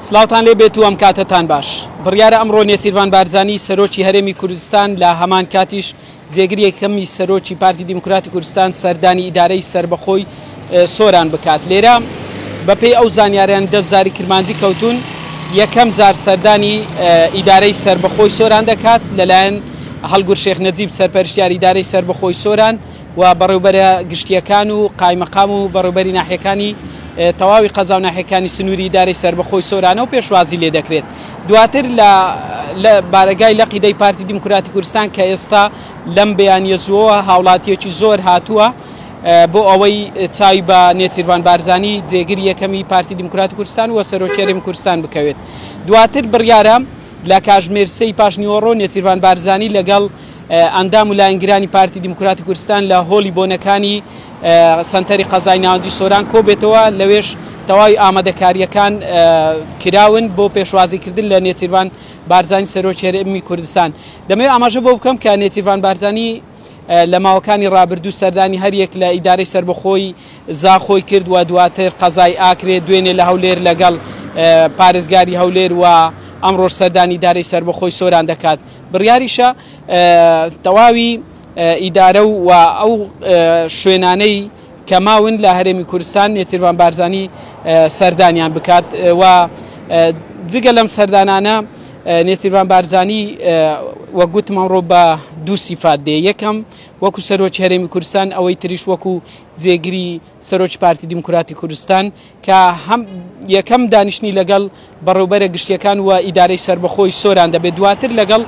سڵاوتان لێ بێت و ئەم کاتەتان باش. بڕیارە ئەمڕۆ نێچیرڤان بارزانی سەرۆکی هەرێمی کوردستان لە هەمان کاتیش جێگری یەکەمی سەرۆکی پارتی دیموکراتی کوردستان سەردانی ئیدارەی سەربەخۆی سۆران بکات. لێرە بەپێی ئەو زانیاریان دەست زاری کرمانجی کەوتوون یەکەم جار سەردانی ئیدارەی سەربەخۆی سۆران دەکات لەلایەن هەڵگور شێخ نەجیب سەرپەرشتیاری ئیدارەی سەربەخۆی سۆران و بەڕێوبەرە گشتیەکان و قایمەقام و بەڕێوبەری ناحیەکانی تەواوی قەزا و ناحیەکانی سنووری ئیدارەی سەربەخۆی سۆرانە و پێشوازی لێ دەکرێت. دواتر لە لە بارەگای لقی دەی پارتی دیموکراتی کوردستان کە ئێستا لەم بەیانیە زووەوە هاوڵاتیەکی زۆر هاتووە بۆ ئەوەی چاوی بە نێچیرڤان بارزانی جێگری یەکەمی پارتی دیموکراتی کوردستان و سەرۆکی هەرێمی کوردستان بکەوێت. دواتر بڕیارە لە کاژمێر سێی پاشنیوەڕۆ نێچیرڤان بارزانی لەگەڵ ئەندام و لایەنگرانی پارتی دیموکراتی کوردستان لە هۆڵی بۆنەکانی سەنتەری قەزای ناوەندی سۆران کۆبێتەوە، لەوێش تەواوی ئامادەکارییەکان کراون بۆ پێشوازیکردن لە نێچیرڤان بارزانی سەرۆکی هەرێمی کوردستان. دەمەوێت ئاماژە بۆ بکەم کە نێچیرڤان بارزانی لە ماوەکانی ڕابردوو سەردانی هەریەک لە ئیدارەی سەربەخۆی زاخۆی کرد و دواتر قەزای ئاکرێ، دوێنێ لە هەولێر لەگەڵ پارێزگاری هەولێر و ئەمڕۆش سەردانی ئیدارەی سەربەخۆی سۆران دەکات. بڕیاریشە تەواوی ئیدارە و ئەو شوێنانەی کە ماون لە هەرێمی کوردستان نێچیرڤان بارزانی سەردانیان بکات و جگە لەم سەردانانە نێچیرڤان بارزانی وەک گوتم ئەمڕۆ بە دوو سیفات دێ، یەکەم وەکو سەرۆکی هەرێمی کوردستان، ئەوەی تریش وەکو جێگری سەرۆکی پارتی دیموکراتی کوردستان کە هەم یەکەم دانیشتنی لەگەڵ بەڕێوبەرە گشتیەکان و ئیدارەی سەربەخۆی سۆران دەبێت، دواتر لەگەڵ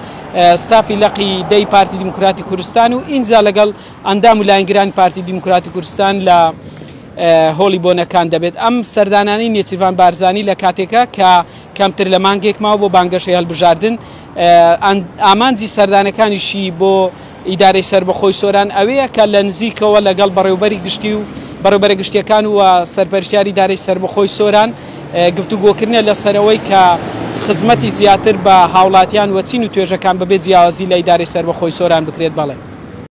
ستافی لقی دەی پارتی دیموکراتی کوردستان و ئینجا لەگەڵ ئەندام و لایەنگرانی پارتی دیموکراتی کوردستان لە هۆڵی بۆنەکان دەبێت. ئەم سەردانانەی نێچیرڤان بارزانی لە کاتێکە کە کەمتر لە مانگێک ماوە بۆ بانگەشەی هەڵبژاردن، ئامانجی سەردانەکانیشی بۆ ئیدارەی سەربەخۆی سۆران ئەوەیە کە لە نزیکەوە لەگەڵ بەڕێوبەری گشتی و بەڕێوبەرە گشتیەکان و سەرپەرشتیاری ئیدارەی سەربەخۆی سۆران گفتوگۆکردنە لەسەر ئەوەی کە خزمەتی زیاتر بە هاوڵاتیان و چین و توێژەکان بەبێ جیاوازی لە ئیدارەی سەربەخۆی سۆران بکرێت. بەڵێ.